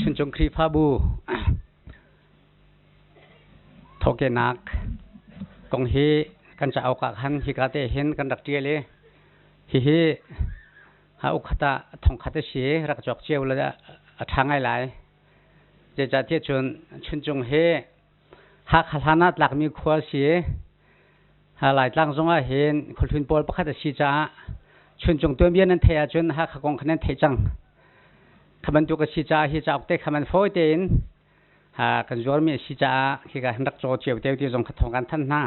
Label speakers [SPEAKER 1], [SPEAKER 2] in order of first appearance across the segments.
[SPEAKER 1] Chuncung Khrihfabu thawhkehnak kong hi kan cauk ah khan hika te hin kan rak ṭial i hihi ha ukhat ah thongkhat a si rak cawk cio le a ṭha ngai lai. Zeicahtiah cun Chuncung hi Hakha hlan ah tlakmi khua a si i Laitlang zong ah hin khuahlun pawl pakhat a si caah Chuncung tuanbia nan theih ahcun Hakha kong kha nan theih cang. Kha bantuk a si caah hi cauk te kha man fawi tein kan zuarmi a si caah khika hin rak caw cio te ti zong kha thawng kan thanh hna.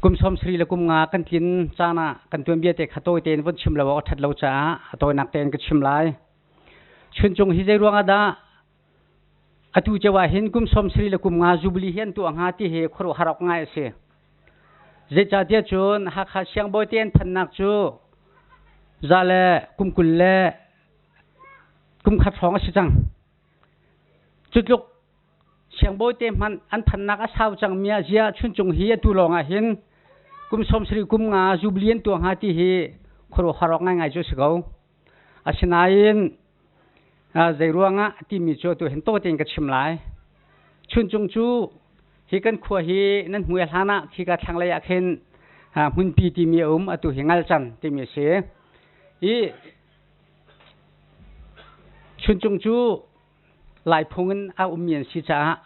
[SPEAKER 1] Kum 70 le kum nga kan tlin caan ah kan tuanbia te kha tawi tein vun chim lo awk a ṭhat lo caah a tawinak tein ka chim lai. Chuncung hi zei ruang ah dah atu ceu ah hin kum 70 le kum nga Jubilee hi an tuah hnga ti hi khuaruahhar awk ngai a si. Zeicahtiah cun Hakha siangbawi te an phannak cu za le kum 20 le kum khat hrawng a si cang. Cutluk siangbawi te hmanh an phannak a sau cangmi ah ziah Chuncung hi atu lawng ah hin kum 70 kum nga Jubilee an tuah hnga ti hi khuaruahhar awk ngaingai cu a si ko. Asinain zei ruangah timi cu atu hin taw tein ka chim lai. Chuncung cu hi kan khua hi nan hmui a hlan ah khika thlanglei ah khin hmunpi timi a um, atu hi ngalcan timi a si. I Chuncung cu Laiphung in a ummi an si caah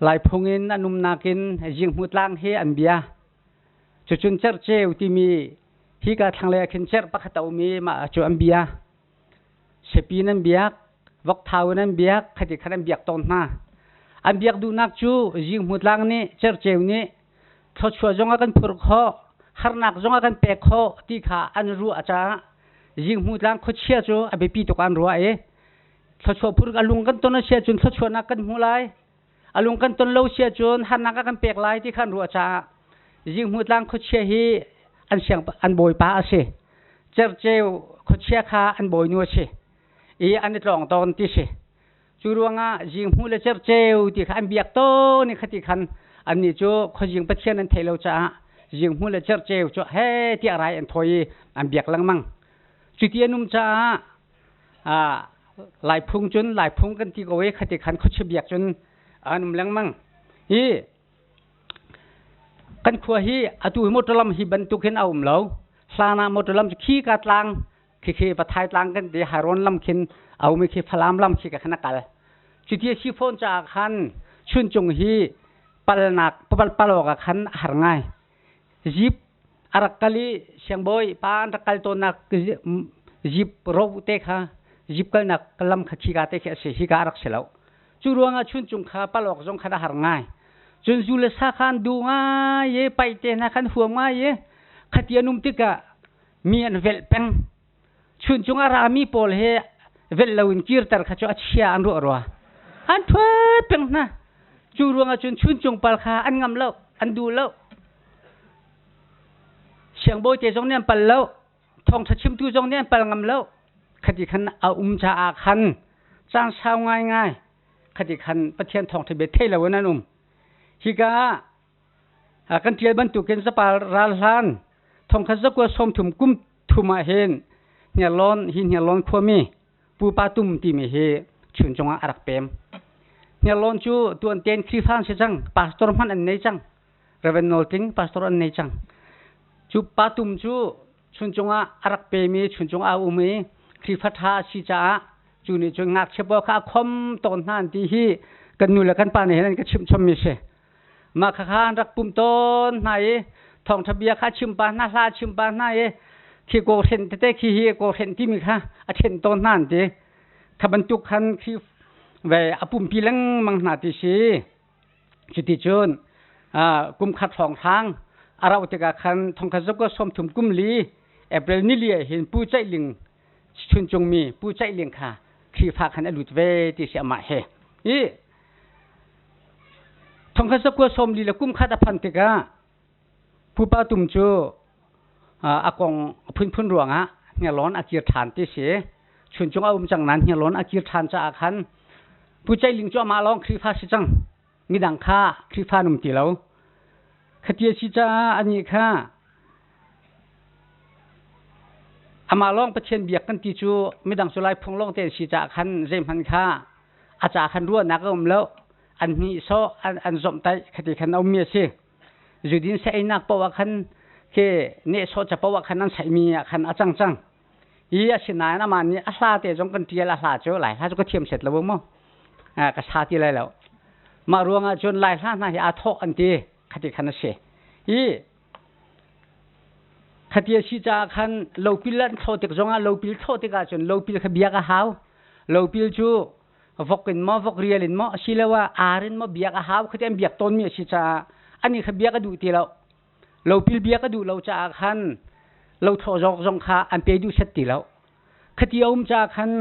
[SPEAKER 1] Laiphung in an umnak in Zinghmu tlang hi an bia. Cucun cerceu timi hika thlanglei ah khin cerh pakhat a um i mah cu an bia. Siapi nan biak. Vokthau in an biak, khati khan an biak tawn hna. An biak duhnak cu Zinghmu tlang nih cerceu nih thluachuah zong a kan phurh khawh, harnak zong a kan pek khawh ti kha an ruah caah Zinghmu tlang khuachia cu a biapi tuk an ruah i thluachuah phur a lung kan ton a si ahcun thluachuahnak kan hmu lai, a lung kan ton lo si ahcun harnak a kan pek lai ti kha an ruah caah Zinghmu tlang khuachia hi an siang an bawipa a si. Cerceu khuachia kha an bawinu a si i an i tlawng tawn ti si. Cu ruangah Zinghmu le Cerceu ti kha an biak tawn i khati khan annih cu khuazing Pathian an theih lo caah Zinghmu le Cerceu cu he tiah rai an thawi i an biak lengmang. Cuti an um caah Laiphung cun Laiphung kan ti ko i khati khan khuachia biak cun an um lengmang. Hi kan khua hi atu hi motor lam hi bantuk hin a um lo. Hlan ah motor lam cu khi ka tlang khi Pathai tlang kan ti Hairon lam khin a um i khi Falam lam khi ka khan a kal. Cuti a si fawn caah khan Chuncung hi palnak pal awk ah khan a har ngai. Jeep a rak kal i siangbawi pa an rak kal tawnnak jeep ro te kha jeep kalnak lam kha khika te khi a si hika a rak si lo. Cu ruangah Chuncung kha pal awk zong khan a har ngai. Cun zu le sa kha an duh ngai i paih te hna khan huam ngai i khati an um tikah mi an velh peng. Chuncung a rami pawl he velh loin kirter kha cu a chia an ruah rua. An thuat peng hna. Cu ruangah cun chuncung pal kha an ngam lo, an duh lo. Siangbawi te zong nih an pal lo. Thawngṭha chimtu zong nih an pal ngam lo. Khati khan a um caah khan caan sau ngaingai khati khan Pathian thawngṭha bia thei loin an um. Hika ah kan ṭial bantukin zapal ral hlan thongkhat zakua 30 kum thum ah hin Hniarlawn hi Hniarlawn khuami Pupa Tum timi hi Chuncung ah a rak pem. Hniarlawn cu tuanten Khrihfa an si cang, pastor hmanh an nei cang. Reverend Nawl Tling pastor an nei cang. Cu Pa Tum cu Chuncung ah a rak pemi Chuncung ah a um i Khrihfa ṭha a si caah cu nih cun ngakchia pawl kha a khom tawn hna an ti hi kan nu le kan pa nih hin an ka chimh chommi si. Mah khakha an rak pumh tawn hna i thawngṭha bia kha chim pah hna, hla chim pah hna i khi kawhrenh tete khi hi kawhrenh timi kha a ṭhenh tawn hna an ti. Kha bantuk khan khi ve a pumpi lengmang hna ti si. Cuticun kum khat hrawnghrang a rauh tikah khan thongkhat zakua 30 kum li April nili ah hin Pu Ceih Ling Chuncungmi Pu Ceih Ling kha Khrihfa khan a lut ve ti si amah he. I Thongkhat zakua 40 le kum khat a phanh tikah Pupa Tum cu a kong a phunphun ruangah Hniarlawn a kir ṭhan ti si. Chuncung a um cang nain Hniarlawn a kir ṭhan caah khan Pu Ceih Ling cu amah lawng Khrihfa si cang. Midang kha Khrihfa an um ti lo. Khati a si caah anih kha amah lawng Pathian biak kan ti cu midang cu Laiphung lawng te an si caah khan zeihmanh kha a ca khan ruahnak a um lo. An hnihsawh, an zawmhtaih khati khan a ummi a si. Zudin sa-einak paoh ah khan khi nehsawh ca paoh ah khan an saihmi ah khan a cang cang. Hi asinain amah nih a hla te zong kan ṭial a hla cu Lai hla cu ka thiam set lo mu. Ka sa ti lai lo. Mah ruangah cun Lai hla hna hi aa thawk an ti. Khati khan a si. Hi khati a si caah khan lopil an thlawh tik zongah lopil thlawh tikah cun lopil kha biak a hau. Lopil cu vok in maw vok rial in maw asiloah ar in maw biak a hau khati an biak tawnmi a si caah anih kha biak a duh ti lo. Lopil biak a duh lo caah khan lothlawh zawk zong kha an pe duh set ti lo. Khati a um caah khan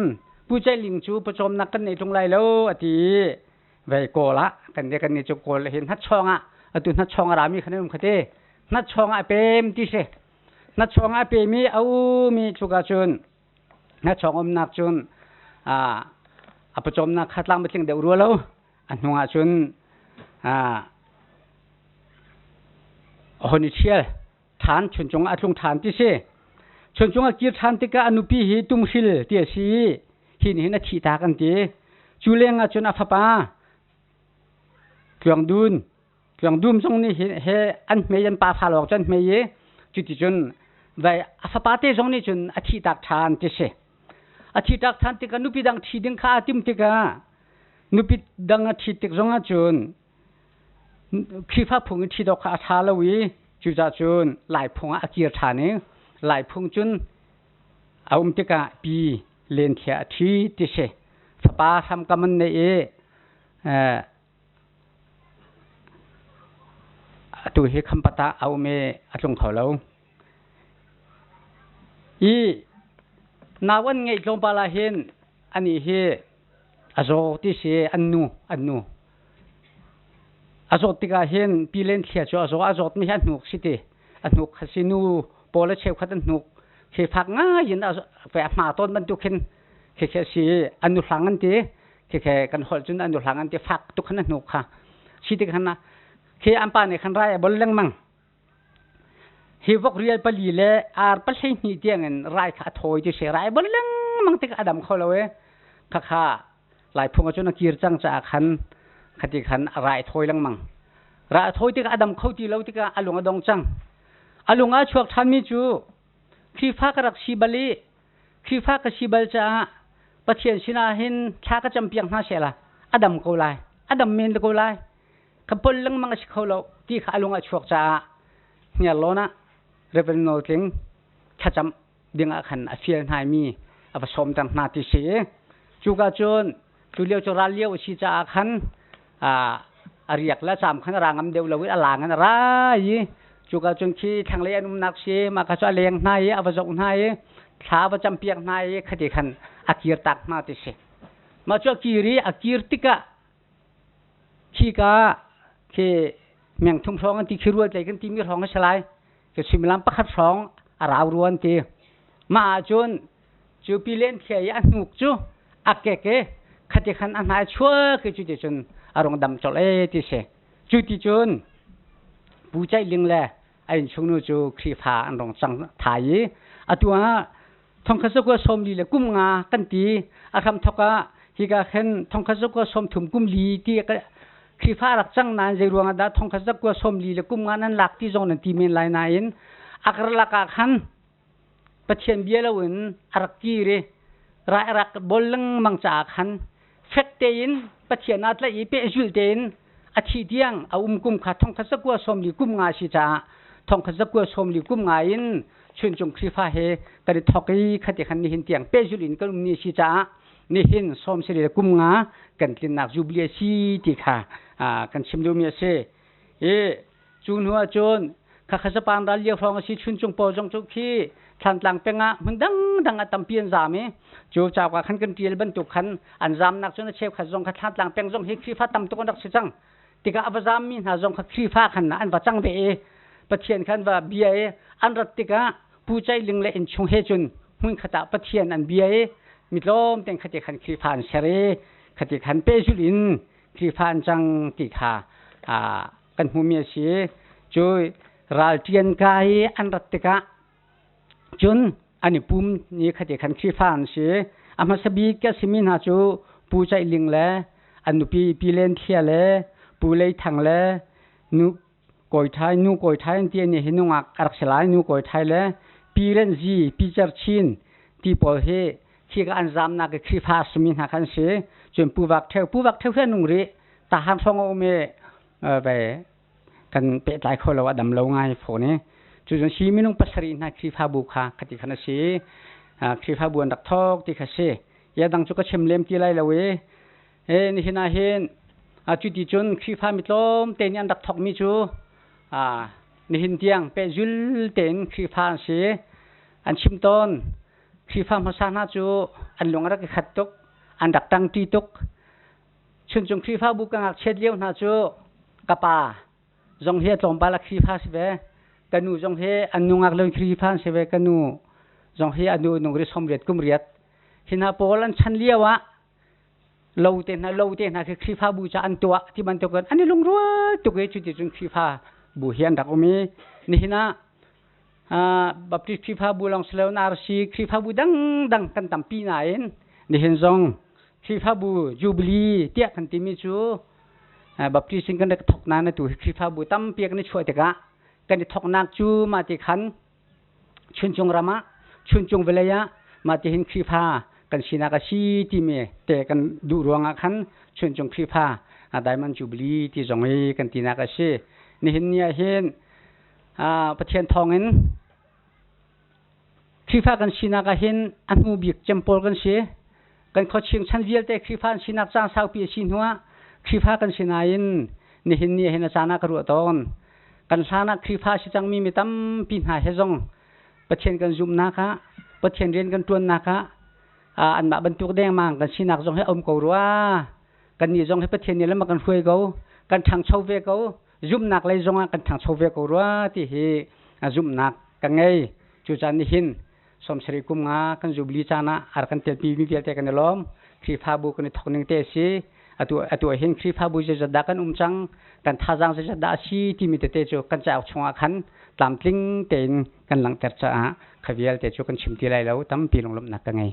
[SPEAKER 1] Pu Ceih Ling cu pawcawmnak kan nei ṭung lai lo a ti i vei Kawl ah kan kan ni cu Kawl hin hnatchawng ah atu hnatchawng a rami khan an um khati hnatchawng ah a pem ti si hnatchawng ah a pem i a um i cuka cun hnatchawng umnak cun a pawcawmnak kha tlang tling deuh rua lo a hnung ah cun a hon i ṭhial ṭhan Chuncung ah a tlung ṭhan ti si. Chuncung a kir ṭhan tikah a nupi hi Tumhril ti a si i hi nih hin a thihtak an ti. Cu lengah cun a fapa Tluang Dun Tluang Dum zong nih he an hmei an pa fa lawng cu an hmei i cuticun vai a fapa te zong nih cun a thihtak ṭhan ti si. A thihtak ṭhan tikah nupi dang ṭhi ding kha aa tim tikah nupi dang a ṭhit tik zongah cun Khrihfa phung in ṭhit awk kha a ṭha lo i cucaah cun Laiphung ah a kir ṭhan i Laiphung cun a um tikah pi Len Thia a ṭhi ti si. Fapa hramkam an nei i atu hi Khampat ah a um i a tlung kho lo. I nau an ngeih tlawmpal ah hin anih hi a zaw ti si an nu an nu a zawt tikah hin pilen thlia cu a zaw a zawtmi hi a hnuk si ti a hnuk kha si nu pawl a cheukhat an hnuk khi fak ngai in a hma tawn bantuk khin khi khi si an nu hlang an ti khi khi kan holh cun an nu hlang an ti fak tuk khan a hnuk kha si tik khan khi an pa nih khan rai a bol lengmang hi vok rial pali le ar pahlei hnih tiang in rai kha a thawi ti si rai bol lengmang tik a dam kho lo e kha kha Laiphung ah cun a kir cang caah khan khati khan a rai thawi lengmang. Rai a thawi tikah a dam kho ti lo tikah a lung a dong cang. A lung ah a chuak ṭhanmi cu Khrihfa ka rak si bal i Khrihfa ka si bal caah Pathian sinah hin thla ka campiak hna sehla a dam ko lai, a dam men ko lai. Ka pol lengmang a si kho lo ti kha a lung ah a chuak caah hniarlawn ah Reverend Nawl Tling thlacam dingah khan a fial hna mi a va sawmter hna ti si. Cuka cun cu lio cu ral lio a si caah khan a riak le caam khan a ra ngam deuh lo i a lang in a ra i cuka cun khi thlanglei an umnak si mah kha cu a leng hna i a va zoh hna i thla a va campiak hna i khati khan a kir tak hna ti si. Mah cu a kir i a kir tikah khika khi mengthum hrawng an ti khi rual tlei kan timi hrawng a si lai. Cu suimilam pakhat hrawng a rau rua an ti. Mah ahcun cu pilen thlia i a hnuk cu a kek i khati khan a hnai chuak i cuti cun a rung dam colh e ti si. Cu ti cun Pu Caih Ling le a innchungnu cu Khrihfa an rung cang thai i atu ah thongkhat zakua 40 le kum nga kan ti a hramthok ah hika khin thongkhat zakua 30 kum li ti Khrihfa rak cang nain zei ruangah dah thongkhat zakua 40 le kum nga nan lak ti zong nan ti men lai nain a karlak ah khan Pathian bia loin a rak kir i rai a rak bol lengmang caah khan fek tein Pathian aa tlaih i pehzulh tein a thih tiang a um kum kha thongkhat zakua 40 kum nga a si caah thongkhat zakua 40 kum nga in Chuncung Khrihfa he kan i thok i khati khan nihin tiang pehzulh in kan um ni a si caah nihin sawm sari le kum nga kan tlinnak jubilee a si ti kha kan chim duhmi a si. I cu hnu ah cun khakha Japan ral lio hrawng a si Chuncung pawl zong cu khi Thlantlang peng ah hmun dangdang ah tampi an zaam i cu cauk ah khan kan ṭial bantuk khan an zaamnak cun a cheukhat zong kha Thlantlang peng zong hi Khrihfa tam tuk an rak si cang. Tikah a va zaammi hna zong kha Khrihfa khan an va cang ve i Pathian kha an va bia i an rat tikah Pu Caih Ling le innchung he cun hmunkhat ah Pathian an bia i mi tlawm tein khati khan Khrihfa an ser i khati khan pehzulh in Khrihfa an cang ti kha kan hmuhmi a si. Cu ralṭian kai i an rat tikah cun an i pum ni khati khan Khrihfa an si. A hmasa bik a simi hna cu Pu Caih Ling le an nupi Pi Len Thlia le Pu Lei Thang le nu Kawi Thai nu Kawi Thai an ti ani hi nungak a rak si lai nu Kawi Thai le Pi Ren Zi Pi Cer Chin ti pawl hi khi ka an zamnak i Khrihfa a simi hna khan si. Cun Pu Vak Ṭheu Pu Vak Ṭheu hi a nung rih tahan hrawng a um i ve kan pehtlai kho lo a dam lo ngai fawn i cu cun hi minung pasarih hna Khrihfabu kha khati khan a si Khrihfabu an rak thawk ti kha si ya dang cu ka chim lem ti lai lo i e nihin ah hin cu ti cun Khrihfa mi tlawm te nih an rak thawk mi cu nihin tiang pehzul tein Khrihfa an si an chim tawn Khrihfa hmasa hna cu an lung a rak i khat tuk an rak ṭangṭi tuk Chuncung Khrihfabu ka ngakchiat lio hna cu ka pa zong hi a tlawmpal a Khrihfa si ve. Ka nu zong hi an nungak lo Khrihfa an si ve. Ka nu zong hi a nu nung ri 80 kum riat. Hi hna pawl an chan lio ah lo te hna lo te hna khi Khrihfabu ca an tuah ti bantuk in an i lungrual tuk i cuti cun Khrihfabu hi an rak um i nihin ah Baptist Khrihfabu lawng si lo RC Khrihfabu dangdang kan tampi nain nihin zong Khrihfabu Jubilee tiah kan timi cu Baptist in kan rak thawk nain atu hi Khrihfabu tampi kan i chuah tikah kan i thawknak cu mah ti khan Chuncung ram ah Chuncung vawlei ah mah ti hin Khrihfa kan sinak a si timi te kan duh ruangah khan Chuncung Khrihfa Diamond Jubilee ti zong hi kan tinak a si. Nihin ni ah hin Pathian thawngin Khrihfa kan sinak ah hin a hnu bik cem pawl kan si. Kan khuaching chan vialte Khrihfa an sinak caan saupi a si hnuah Khrihfa kan si nain nihin ni hin a caan ah ka ruah tawn. Kan hlan ah Khrihfa si cangmi mi tampi hna he zong Pathian kan zumhnak ah, Pathian rian kan ṭuannak ah anmah bantuk dengmang kan sinak zong hi a um ko rua. Kannih zong hi Pathian nih lam a kan hruai ko, kan ṭhangcho ve ko, zumhnak lei zongah kan ṭhangcho ve ko rua ti hi zumhnak ka ngei. Cucaah nihin 70 kum nga kan jubilee caan ah ar kan telpi mi vialte kan i lawm. Khrihfabu kan i thawk ning te a si. Atu ah hin Khrihfabu zeizat dah kan um cang, kan thazaang zeizat dah a si timi tete cu kan cauk chungah khan tlamtling tein kan langhter caah kha vialte cu kan chim ti lai lo. Tampi lunglawmhnak ka ngei.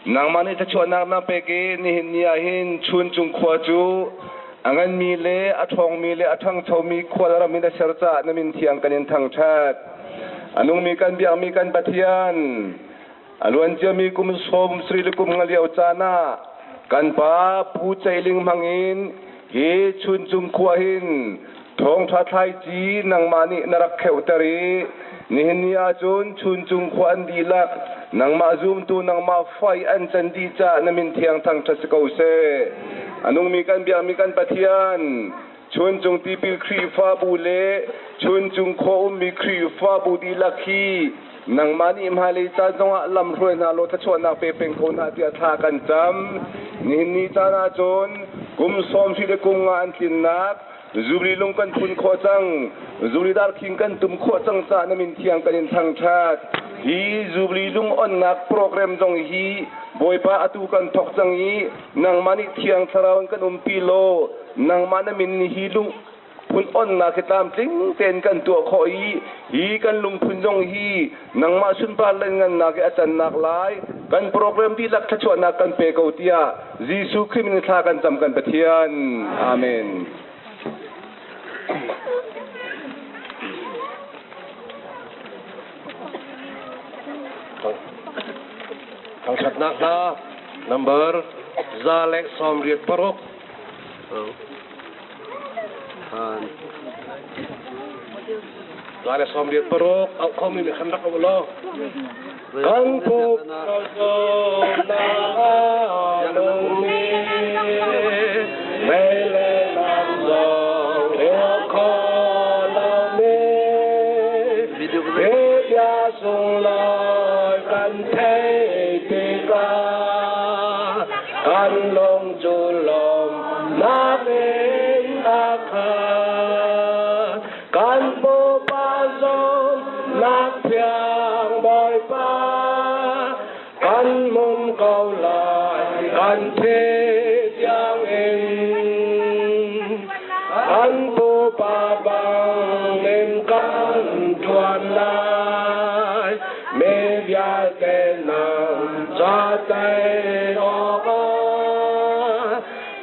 [SPEAKER 2] Nangmah nih thluachuahnak na pek i nihin ni ah hin Chuncung khua cu a nganmi le a ṭhawngmi le a ṭhangchomi khua le ram in a ser caah na min thiang kan in thangṭhat. A nungmi kan biakmi kan Pathian, a luanciami kum 70 le kum nga lio caan ah kan pa Pu Ceiling hmangin hi Chuncung khua hin thawngṭha thlaici nangmah nih na rak kheuhter i nihin ni ahcun Chuncung khua an dihlak nangmah zumtu nangmah fai an can dih caah na min thiang thangṭhat si ko seh. A nungmi kan biakmi kan Pathian, Chuncung tipil Khrihfabu le Chuncung khua ummi Khrihfabu dihlak hi nangmah nih hmailei caan zongah lam hruai hna law thluachuahnak pe peng ko hna tiah thla kan cam. Nihin ni caan ahcun kum 70 le kum nga an tlinnak Zubli lung kan phun khawh cang. Zubli darkhing kan tum khawh cang caah na min thiang kan in thangṭhat. Hi Zubli lung onnak program zong hi Bawipa atu kan thawk cang i nangmah nih Thiang Thlarau in kan umpi law nangmah na min nih hi lung phun onnak hi tlamtling tein kan tuah khawh i hi kan lungphun zong hi nangmah sunpar le ngannak i a cannak lai kan program dihlak thluachuahnak kan pe ko tiah Jesuh Khrih min thla kan cam kan Pathian. Amen.
[SPEAKER 3] Thangṭhatnak hla number 186. 186 auh khomi nih khan rak um law. Kan puk kan thei tikah kan lung cu lawmnak in a khat. Kan pupa zumhnak thiang Bawipa, kan hmun ko lai, kan thi tiangin. Kan pupa bangin kan ṭuan lai, mi vialte nang ca tei awkah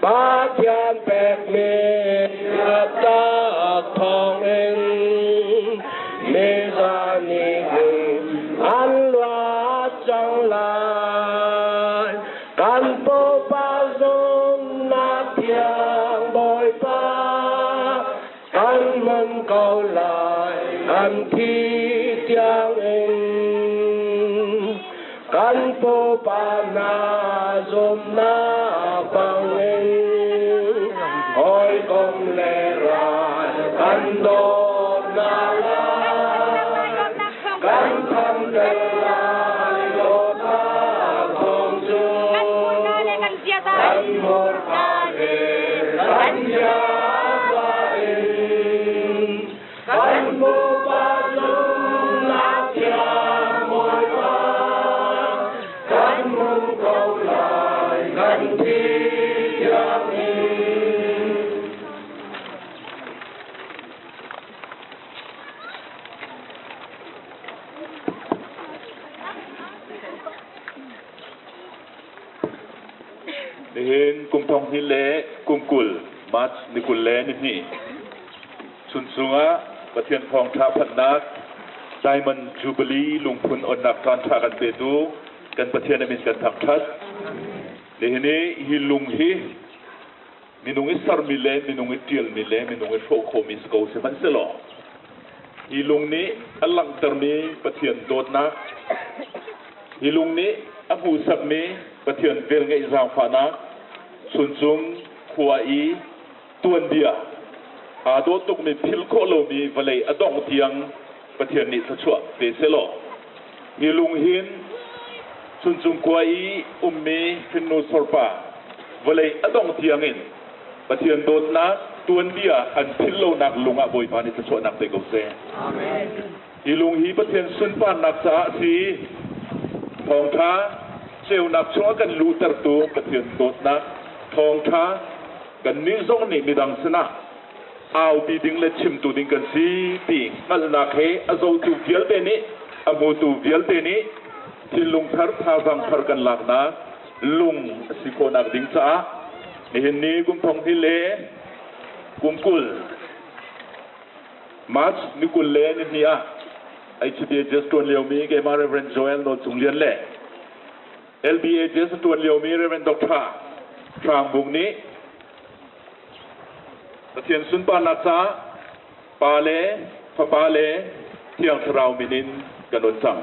[SPEAKER 3] Pathian pekmi biatak thawngin mizani nih an luat cang lai. Kan pupa zumhnak thiang Bawipa, kan hman ko lai, kan thi tiangin. Kan pupa hna zumhnak bangin hawikom le ral kan dawt hna lai. Kan thamter lai dawtnak thawng cu kan hmurka he kan ziaza in. Kan pupa.
[SPEAKER 4] Nihin kum thong hnih le kum 20 March ni 22 Chuncung ah Pathian thawngṭha phanhnak Diamond Jubilee lungphun onnak caanṭha kan petu kan Pathian a min kan thangṭhat. Nihin i hi lung hi minung i sermi le minung i ṭialmi le minung i hrawh khawhmi si ko sihmanhsehlaw hi lung nih a langhtermi Pathian dawtnak, hi lung nih a hmuhsakmi Pathian velngeih zaangfahnak, Chuncung khua i tuanbia aa dawh tukmi philh khawh lomi vawlei a dongh tiang Pathian nih thluachuah pe sehlaw hi lung hin Chuncung khua i ummi hrinnu sorpa vawlei a dongh tiangin Pathian dawtnak tuanbia an philh lonak lung ah Bawipa nih thluachuahnak pe ko seh. Amen. Hi lung hi Pathian sunparnak caah a si. Thawngṭha ceunak chungah kan luhtertu Pathian dawtnak thawngṭha kannih zong nih midang sinah aupi ding le chimtu ding kan si ti hngalhnak he a zotu vialte nih a hmutu vialte nih thinlung thar thazaang thar kan laknak lung a si khawhnak ding caah nihin ni kum thong hnih le kum 20 March ni 22 ah HBHS ṭuan liomi keimah Reverend Joel Nawl Cung Lian le LBHS ṭuan liomi Reverend Dr. Hrang Bung nih Pathian sunparnak caah Pa le Fapa le Thiang Thlarau min in kan on cang.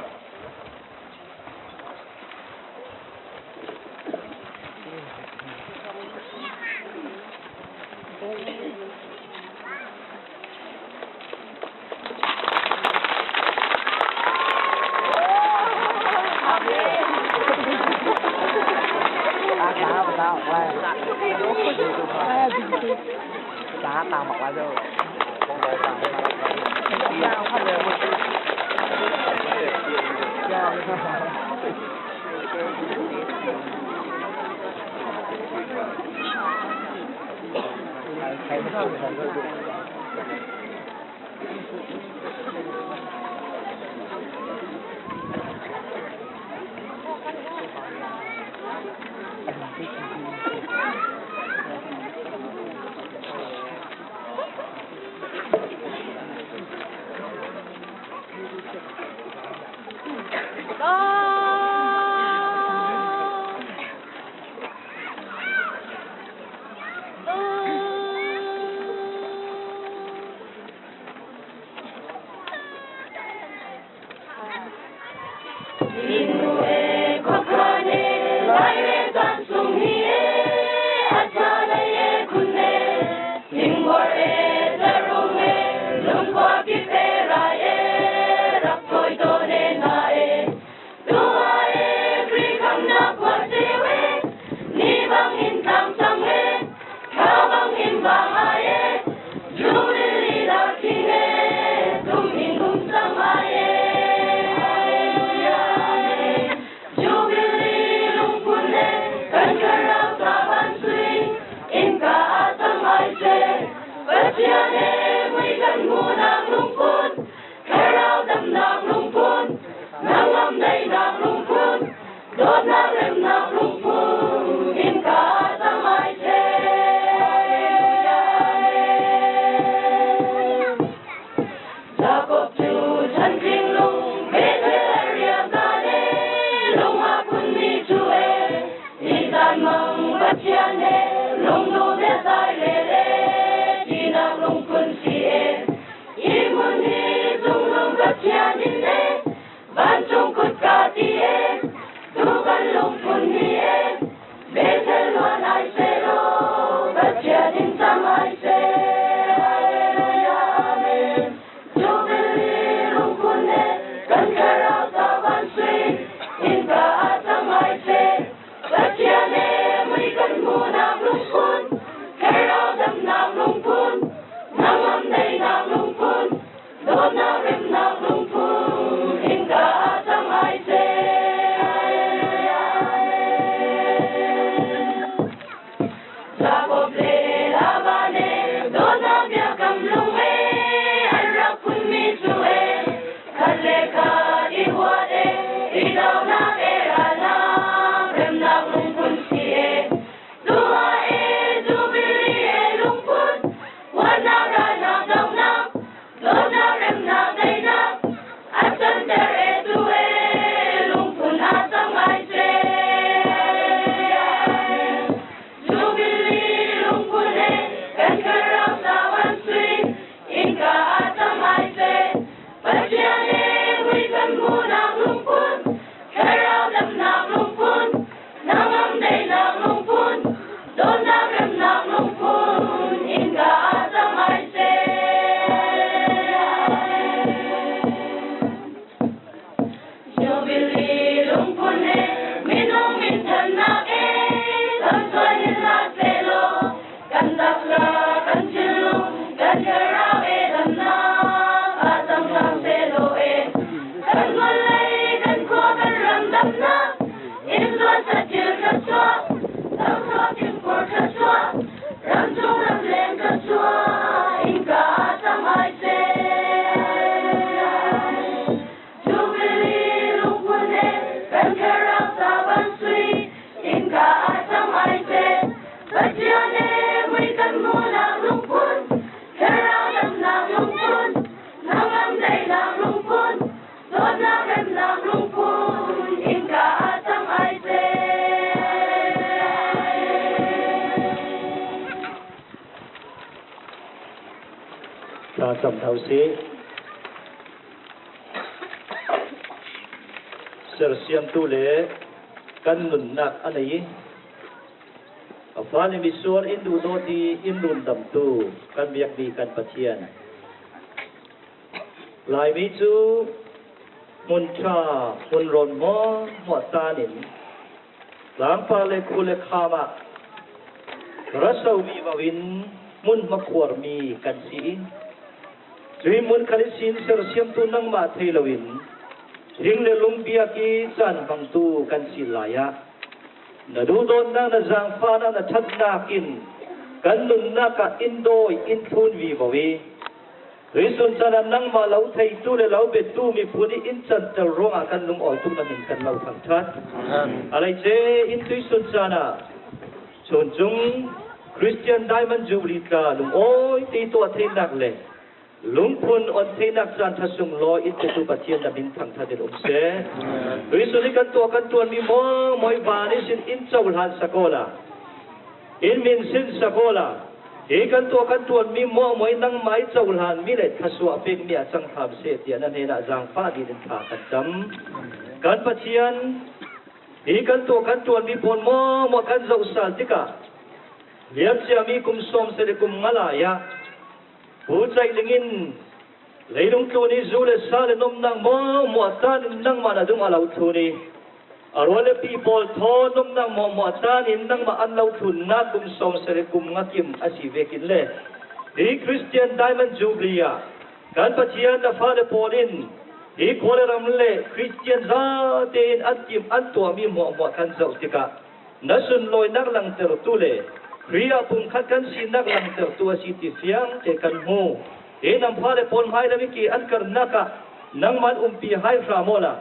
[SPEAKER 5] Thla cam hna usih. Sersiamtu le kan nunnak a nei i a fale misual in duhdawt i in rundamtu kan biakmi kan Pathian. Laimi cu hmun ṭha hmun rawn maw hmuah caan in tlangpar le khu le kham ah rasomi vo in hmunhma khuarmi kan si i cui hmun khan i sin sersiamtu nangmah thei loin thing le lung biak i caan hmangtu kan si lai ah na duhdawtnak na zaangfahnak na ṭhatnak in kan nunnak ah in dawi in thlun vi vo i Tuisun chan ah nangmah lo theitu le lo biatu miphun i inn canter ruangah kan lungawi tuk na min kan lo thangṭhat. Aleice in tuisun caan ah chuncung Christian Diamond Jubilee tla lungawi ti tuah theinak le lungphun on theinak caan ṭha sunglawi in petu Pathian na min thangṭhat in um seh. Tuisun i kan tuah kan ṭuanmi maw moi van i sin in cohlan sakola In min sin sakola hi kan tuah kan tuanmi muangmoi nangmah i cohlanmi le thasuah pekmi ah cang hram seh tiah na hnenah zaangfah dih in thla kan cam. Kan Pathian, hi kan tuah kan tuanmi pawl muangmuang kan zoh sal tikah liamciami kum sawm sari kum nga lai ah pu caih lingin leilung tlun i zu le sa le nomnak muangmuah tan in nangmah na dung a lo thlun i A rualepi pawl thaw numnak mawhmawh caan in nangmah an lo thlunnak kum 70 kum nga kim a si ve kin le hi Christian Diamond Jubilee ah kan Pathian na fale pawl in hi khuale ram le Christian zate in an tim an tuahmi muahmuah kan zoh tikah na sunlawinak langtertu le Khrih ah pumkhat kan sinak langtertu a si ti fiang te kan hmu. Hi nam fale pawl hmai lam i ki an karnak ah nangmah umpi hai hram aw la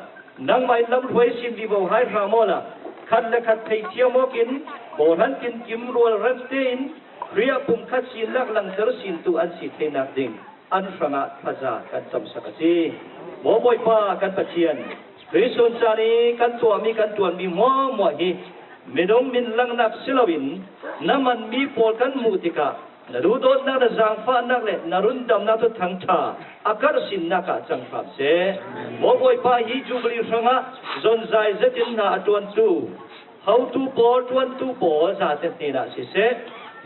[SPEAKER 5] nangmah in lamhruai sin vivo hai hram aw la khat le khat thei thiam awkin kawhran kin kim rual rem tein Khrih ah pumkhat sinak langter sintu an si theinak ding an hrangah thlaza kan camsak a si. Maw Bawipa kan Pathian, Tuisun caan i kan tuahmi kan ṭuanmi muahmuah hi minung min langhnak si loin na manmi pawl kan hmuh tikah Na duhdawtnak na zaangfahnak le na rundamnak cu thangṭha a karh sinnak ah cang hram seh. Maw Bawipa, hi Jubilee hrangah zonzai zetin hna a ṭuantu, hotu pawl ṭuantu pawl zate hnenah siseh,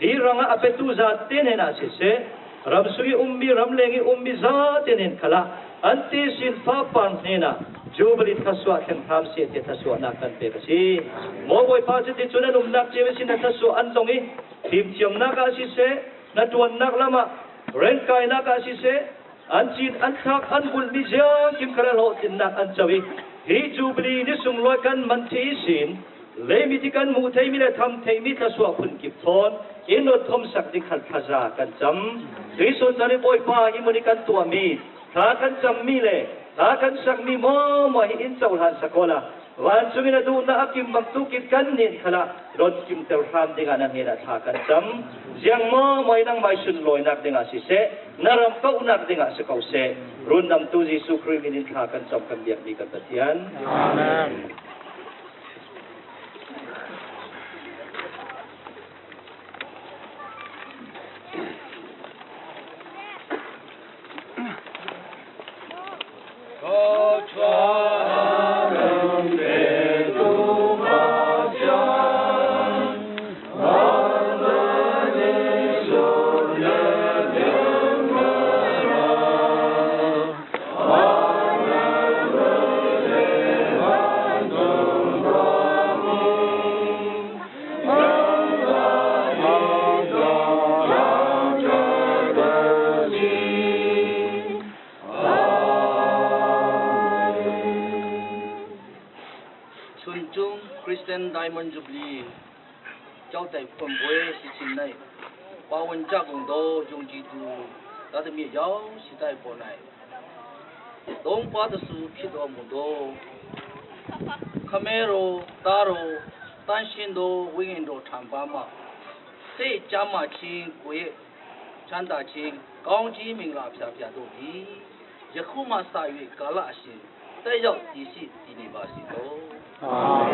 [SPEAKER 5] hi rangah a petu zate hnenah siseh, ramsung i ummi ramleng i ummi zate hnen khalah an ti sin fapar hnenah Jubilee thasuah thleng hram seh ti thasuahnak kan pek a si. Maw Bawipa, cuticun an umnak cio sin na thasuah an dong i Fimthiamnak ah siseh, hnaṭuannak lam ah, rengkainak ah siseh, an cin an thlak an bulhmi ziangkim kha hlawhtlinnak an co i hi Jubilee ni sunglawi kan man thi sin leimi ti kan hmuh theimi le tham theimi thluachuah phunkip thawn in ot thom sak ding khan thlaza kan cam. Tuisun chan i Bawipa hi mun i kan tuahmi thla kan cammi le thla kan sakmi maw maw hi in cohlan sakola Vancung in a duhnak a kim bantukin kan nih khala ron kimter hram dingah na hnenah thla kan cam. Ziang maw moi nangmah sunlawinak dingah siseh, na ram kauhnak dingah si ko seh. Rundamtu Jesuh Khrih min in thla kan cam kan biakmi kan Pathian.
[SPEAKER 6] Amen.
[SPEAKER 7] Chuncung Christian Diamond Jubilee 交代分配事情内，包文加工到用基督，那的灭妖时代过来，东巴的书批到木多，卡梅罗达罗担心多为人多长巴嘛，这加马亲国ချမ်းသာခြင်းကောင်းကြီးမင်္ဂလာဖြာဖြာတို့သည်ယခုမှစ၍ကာလအရှင်တက်ရောက်တည်ရှိတည်နေပါစေသော
[SPEAKER 6] အာ